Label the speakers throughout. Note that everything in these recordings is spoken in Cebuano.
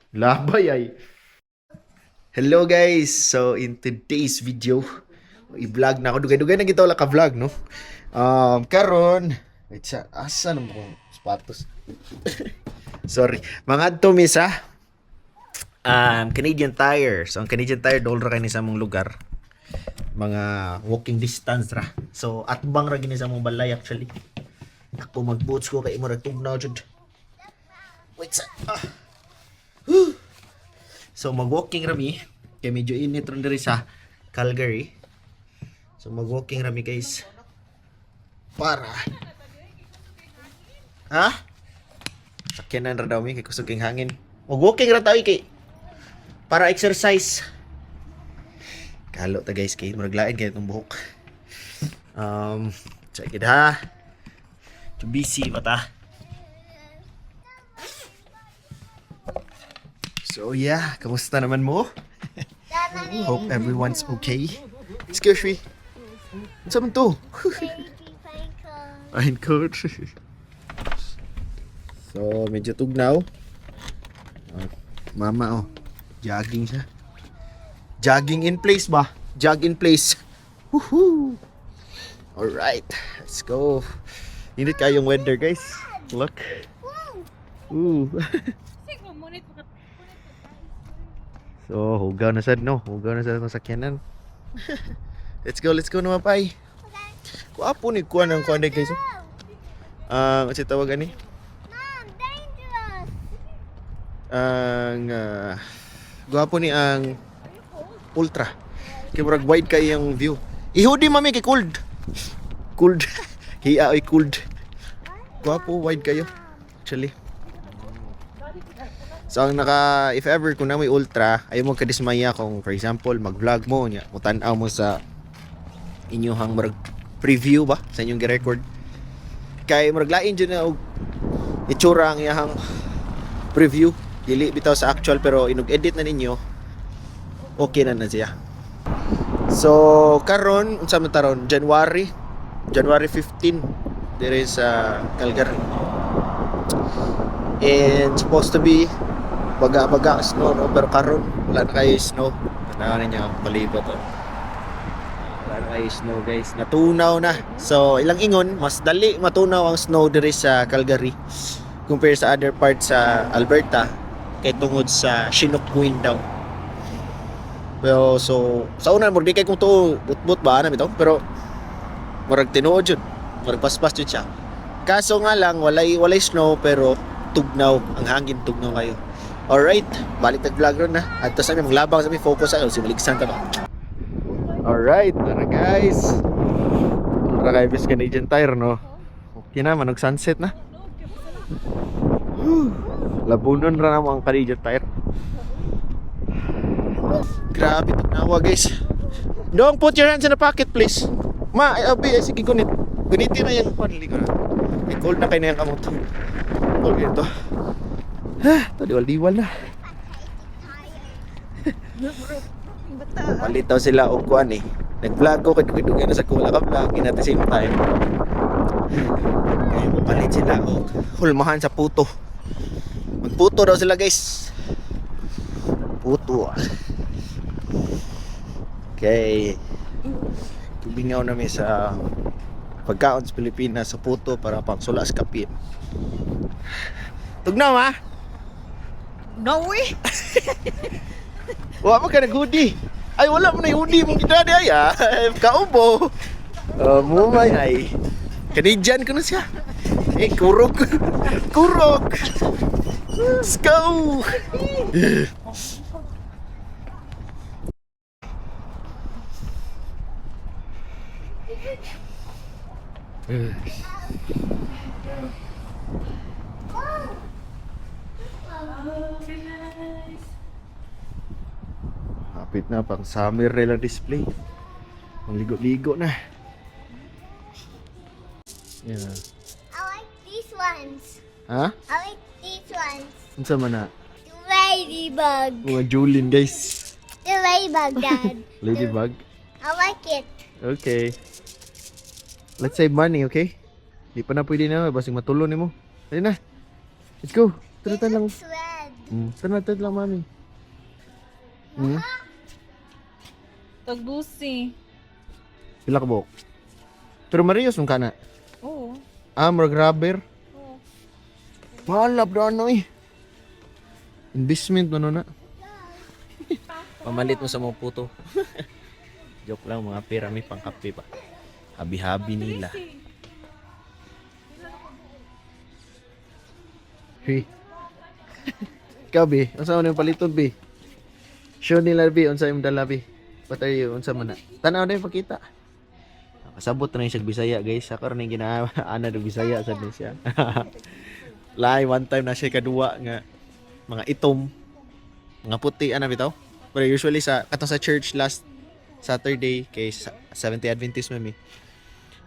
Speaker 1: Labay ay. Hello guys! So in today's video, i-vlog na ako. Dugay-dugay na kita wala ka vlog, no? Karon, wait sa asa naman kong sapatos. Sorry. Mga adto mi sa Canadian Tire. So ang Canadian Tire dol ra kay ni sa among lugar. Mga walking distance ra. So atbang ra gini sa among balay actually. Ako mag-boots ko kay imo ra tugnaw jud. Wait sa ah. Whew. So mag-walking rami kay medyo init ron diri sa Calgary. So mag-walking rami guys. Para Ha? Sakyanan ra daw mi kay kusog king hangin. Mag-walking ra tayo kay para exercise. Kalo ta guys kay murag lain kay itong buhok. Check it ha. Too busy pa ta. So yeah, kamusta naman mo? Hope everyone's okay. Excuse me. Unsa man to? Ayun, coach. So, medyo tugnaw. Ah, mama, oh. Jogging siya. Jogging in place ba? Jog in place. Woohoo! Alright, let's go. Init kayong weather, guys. Look. Ooh. So, hugaw na sad, no? Hugaw na sad ang sakyanan. Let's go naman, pay. Kuapo ni kuan ang kuan guys. Oh. Ang uh, tawag ani?
Speaker 2: Mom, dangerous.
Speaker 1: Ang gwapo ni ang Ultra. Kay murag wide kay yung view. Ihudi mami kay cold. Cold. Hiya oy cold. Gwapo wide kayo. Actually. So ang naka if ever kung na may Ultra, ayaw mo kadismaya kung for example mag-vlog mo nya, mutan-aw mo sa inyong murag preview ba sa inyong gi-record. Kay murag lain jud na og itsura ang iyahang preview, dili bitaw sa actual, pero inog edit na ninyo okay na na siya. So karon unsa man taron, January 15 dire sa Calgary, and supposed to be baga-baga ang snow, no? Pero karon wala na kayo snow. Tanawan ninyo ang palibot, oh. Wala na kayo snow guys, natunaw na. So ilang ingon, mas dali matunaw ang snow dire sa Calgary compare sa other parts sa Alberta kay tungod sa Chinook wind daw. Well, so sa una murag di kay kung tuo but ba ana bitaw, pero murag tinuod jud. Murag paspas jud siya. Kaso nga lang walay snow pero tugnaw ang hangin, tugnaw kayo. Alright, balik tag vlog ron na. Adto sa mi maglabang sa mi focus sa si maligsan ta ba. Alright, tara guys. Tara kay bis Canadian Tire, no. Okay na, manog sunset na. Whew. Labunon ra namo ang Canadian Tire. Grabe tugnawa guys. Don't put your hands in the pocket, please. Ma, ay, abi, ay, sige, gunit. Gunitin na yan. Panli ko na. Ay, cold na kayo na yung kamot. Cold yun to. Ha, to diwal-diwal na. Palit daw sila og kuan eh. Nag-vlog ko, kay dugay na sa kula ka vlog, at the same time. Kaya palit sila og hulmahan sa puto. Magputo daw sila guys. Puto. Okay. Tubingaw namin sa pagkaon sa Pilipinas sa puto para pang sula sa kapin. Tugnaw ha?
Speaker 3: No way.
Speaker 1: Wala mo ka nag-hoodie. Ay, wala mo na yung hoodie mong gidadi ay ah. Kaubo. Mumay ay. Canadian ko na siya. Eh, kurog. Kurog. Let's go. Hapit na pang summer nila display. Mangligo-ligo na. Yeah.
Speaker 2: I like these ones.
Speaker 1: Ha?
Speaker 2: I like these ones.
Speaker 1: Unsa man na?
Speaker 2: The ladybug.
Speaker 1: Mga Julin guys.
Speaker 2: The ladybug, Dad.
Speaker 1: Ladybug.
Speaker 2: I like it.
Speaker 1: Okay. Let's save money, okay? Di pa na pwede na, basig matulo nimo. Dali na. Let's go.
Speaker 2: It
Speaker 1: Tara lang.
Speaker 2: looks red.
Speaker 1: Sanatad lang, mami.
Speaker 3: Tagbusi.
Speaker 1: Pila ka buok? Pero Marius mong kana.
Speaker 3: Oo.
Speaker 1: Ah, murag rubber.
Speaker 3: Oo.
Speaker 1: Mahal bro, ano eh. Investment ano na. Pamalit mo sa mga puto. Joke lang, mga pera may pangkape pa. Habi-habi nila. Hey. Ikaw, bi. Unsa man yung paliton, bi? Show nila, bi. Unsa yung dala, bi? What are you? Unsa man na? Tanaw na yung pakita. Kasabot na yung siya Bisaya, guys. Ako rin yung ginaana ng Bisaya sa ni siya. Lai, one time na siya kaduwa nga mga itom, mga puti, ano bitaw? Pero usually sa katong sa church last Saturday kay Seventh Day Adventist mami.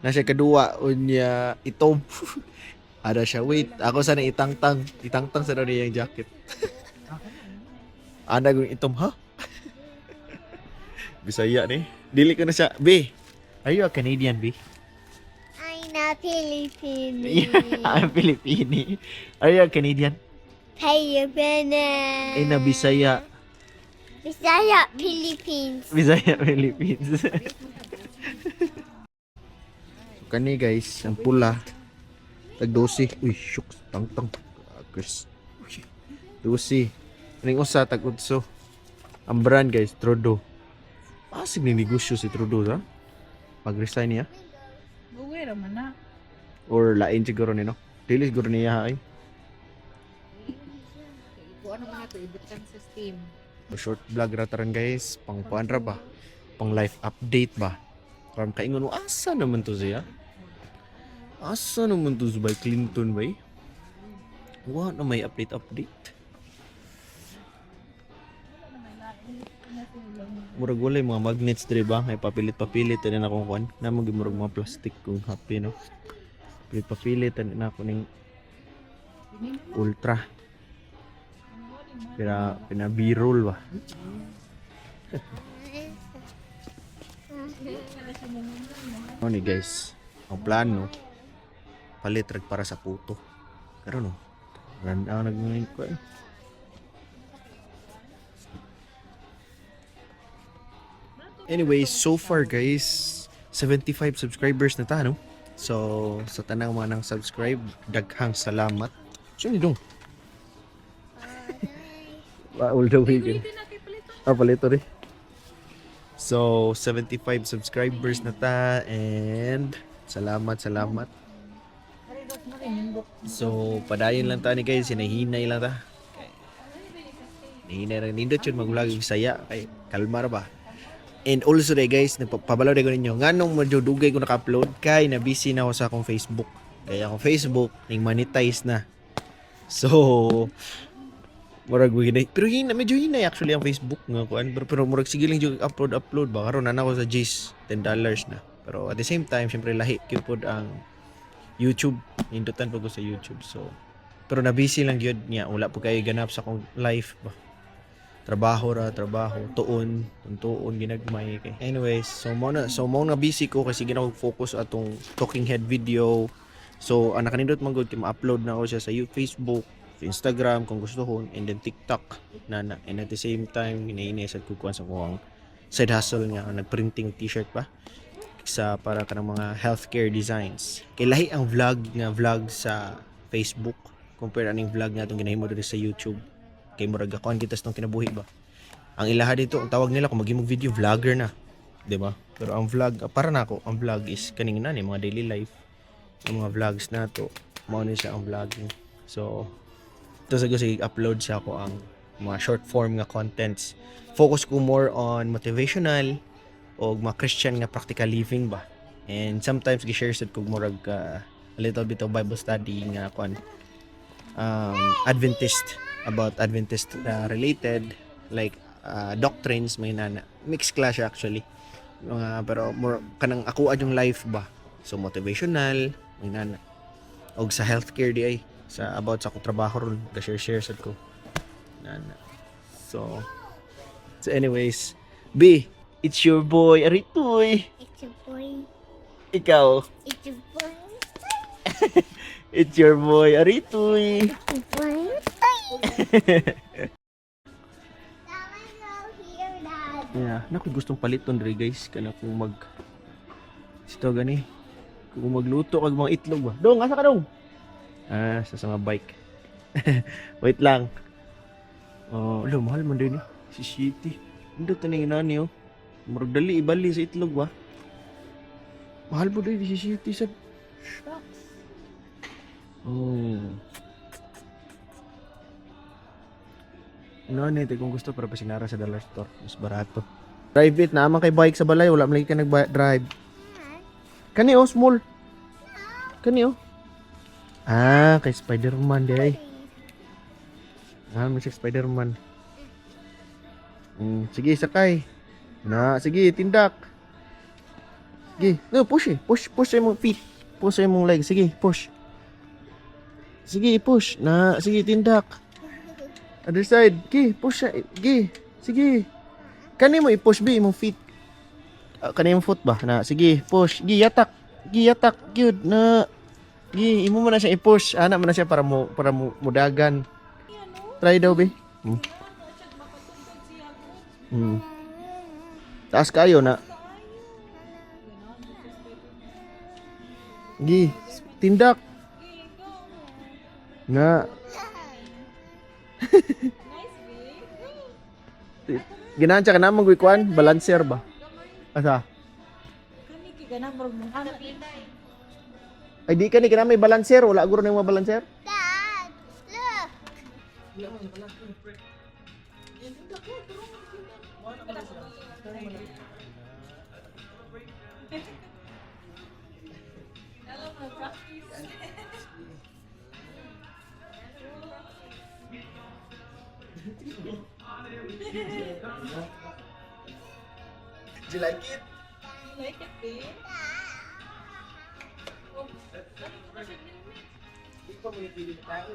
Speaker 1: Na siya kaduwa unya itom. Ada siya, wait, ako sana itangtang. Itangtang sa daw niya yung jacket. Ana yung itom, ha? Bisaya ni. Dili ko na siya. B, are you a Canadian, B?
Speaker 2: I'm a Filipino.
Speaker 1: I'm Filipini. Are you a Canadian?
Speaker 2: Filipino.
Speaker 1: Eh, na Bisaya.
Speaker 2: Bisaya, Philippines.
Speaker 1: Bisaya, Philippines. So, kani guys, ang pula. Tag 12. Uy, shucks. Tangtang. Chris. Uy, 12. Kaning usa, tag 8. Ang brand guys, Trudeau. Pasig ni negosyo si Trudeau, ha? Pag-resign niya.
Speaker 3: Buwi ra man na.
Speaker 1: Or lain siguro ni, no? Dili siguro niya, ay.
Speaker 3: Kung ano man ito, ibutang sa steam.
Speaker 1: Short vlog ra taran guys, pang kuan ra ba? Pang life update ba? Karon kaingon mo asa naman to siya? Asa naman to si Bay Clinton bay? Wa na may update update. Murag wala yung mga magnets diri ba? May papilit-papilit ani na akong kuan. Na mo murag mga plastic kung happy no. Papilit-papilit ani na ako ning ultra. Pina pina B-roll ba? Ano ni guys, ang plano palit rag para sa puto. Pero no, run out nag ko eh. Anyway, so far guys, 75 subscribers na ta, no? So, sa tanang mga nang subscribe, daghang salamat. Sino ni dong? All the way.
Speaker 3: Pwede na kay palito.
Speaker 1: Ah, palito rin. So, 75 subscribers na ta and salamat, salamat. So, padayon lang ta ni guys, hinahinay lang ta. Hinahinay lang. Nindot yun mag-vlog yung saya. Kay, kalma ra ba? And also day guys, nagpabalaw day ko ninyo. Nganong medyo dugay ko naka-upload kay na busy na ako sa akong Facebook. Kaya akong Facebook ning monetize na. So, murag hinay. Pero hina, medyo hinay actually ang Facebook nga kuan. Pero murag sige lang jud upload upload ba karon na ako sa G's $10 na. Pero at the same time, syempre lahi gyud pod ang YouTube. Nindutan pud ko sa YouTube. So pero na busy lang gyud niya, wala po kayo ganap sa akong life ba. Trabaho ra, trabaho, tuon, tuon ginagmay kay. Anyways, so mo na busy ko kasi gina focus atong talking head video. So ang nakanindot man gud kay ma-upload na ako siya sa Facebook, Instagram kung gusto ko, and then TikTok na, na and at the same time ginainay sad ko kuan sa kuang side hustle nga nagprinting t-shirt ba sa para kanang mga healthcare designs. Kay lahi ang vlog nga vlog sa Facebook compare aning vlog nga atong ginahimo diri sa YouTube. Kay murag kuan kita sa tong kinabuhi ba. Ang ilaha dito, ang tawag nila kung maghimog video vlogger na, 'di ba? Pero ang vlog para nako, ang vlog is kaning na ni mga daily life, ang mga vlogs nato, mao ni siya ang vlogging. So ito sa gusto upload siya ako ang mga short form nga contents. Focus ko more on motivational o mga Christian nga practical living ba. And sometimes gi-share sad kog murag a little bit of Bible study nga kuan Adventist, about Adventist related like doctrines may nana. Mixed class siya actually. Mga pero more kanang ako yung life ba. So motivational may nana. Og sa healthcare di ay sa about sa akong trabaho ron ga-share share sad ko. Nana. So anyways, B, it's your boy Aritoy.
Speaker 2: It's a boy.
Speaker 1: Ikaw,
Speaker 2: It's a boy.
Speaker 1: it's your boy Aritoy.
Speaker 2: It's a boy.
Speaker 1: Naku, gustong paliton diri, guys, kana kung mag sito gani. Kung magluto kag mga itlog ba. Dong, asa ka, dong? Ah, sa mga bike. Wait lang. Oh, lo mahal man din eh. Si City. Indo taning nani oh. Murag dali ibali sa itlog ba. Mahal mo din si City sa.
Speaker 3: Shucks.
Speaker 1: Oh. Ano na ito kung gusto para pasinara sa dollar store. Mas barato. Drive it na man kay bike sa balay, wala man lagi ka nag-drive. Kani oh, small. Kani oh. Ah, kay Spider-Man di ay. Ah, may siya Spider-Man. Sige, sakay. Na, sige, tindak. Sige, no, push eh. Push, push sa imong feet. Push sa imong leg. Sige, push. Sige, push. Na, sige, tindak. Other side. Sige, push siya. Sige, sige. Kani mo i-push bi imong feet. Ah, kani imong foot ba? Na, sige, push. Sige, yatak. Sige, yatak. Good. Na. Sige, imo mo na siya i-push. Ana mo na siya para mo mudagan. Try daw, bi. Taas kayo na. Gi, tindak. Na.
Speaker 3: Nice, babe.
Speaker 1: Ginahan siya ka naman kuan, balancer ba? Asa?
Speaker 3: Kani kay ganang murag mong anak.
Speaker 1: Ay di ka ni kana may balancer, wala guro na yung mga balancer.
Speaker 2: Dad, look.
Speaker 3: Alam mo, practice.
Speaker 1: Do you like it?
Speaker 3: You like it, babe? Oh, dali mo na siya helmet.
Speaker 1: Di pa mo yung tao.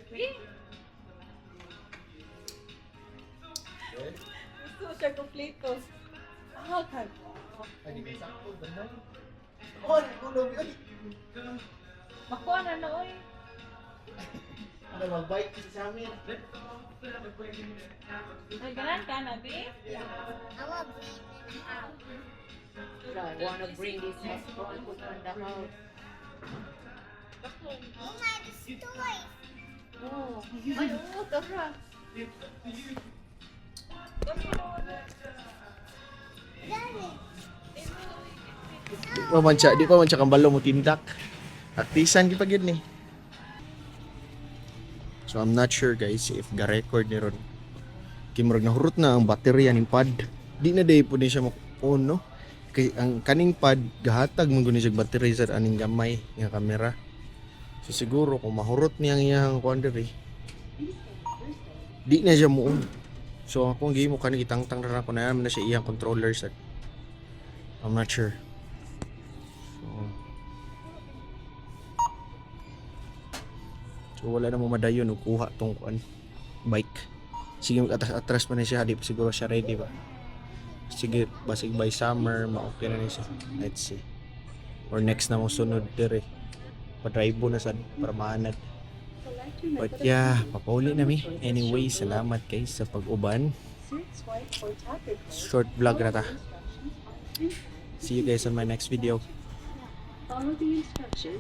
Speaker 3: Babe. Gusto siya kompleto. Ah, kag.
Speaker 1: Ay di ba sakto banday. Oh, kulo bi.
Speaker 3: Makuha na na, oy.
Speaker 1: Ano mag-bike kasi sa amin.
Speaker 3: Ay, ganan ka na, babe?
Speaker 2: I want to bring in the house.
Speaker 4: I wanna bring this house and put on the house.
Speaker 2: Oh my, this toys.
Speaker 4: Oh, ay, oo, tara.
Speaker 2: Daddy.
Speaker 1: Di pa man siya, di pa man siya kambalo mo tindak. Aktisan gyud pa gyud ni. So I'm not sure, guys, if ga-record ni ron. Kay murag nahurot na ang baterya ning pad. Di na day pud ni siya mo-on, no. Kay ang kaning pad gahatag man gud ni siya baterya sa aning gamay nga kamera. So siguro kung mahurot niya ang iyang kuan diri, di na siya mo on. So akong gihimo kani, gitangtang na ko na na siya iyang controller sa. I'm not sure. So wala na mo madayon og kuha tong kuan bike. Sige, atras-atras pa na siya, di pa siguro siya ready ba. Sige, basig by summer ma-okay na ni siya. Let's see. Or next na mo sunod dire. Pa-drive na sad para maanad. But yeah, papauli na mi. Anyway, salamat guys sa pag-uban. Short vlog na ta. See you guys on my next video.
Speaker 5: Follow the instructions.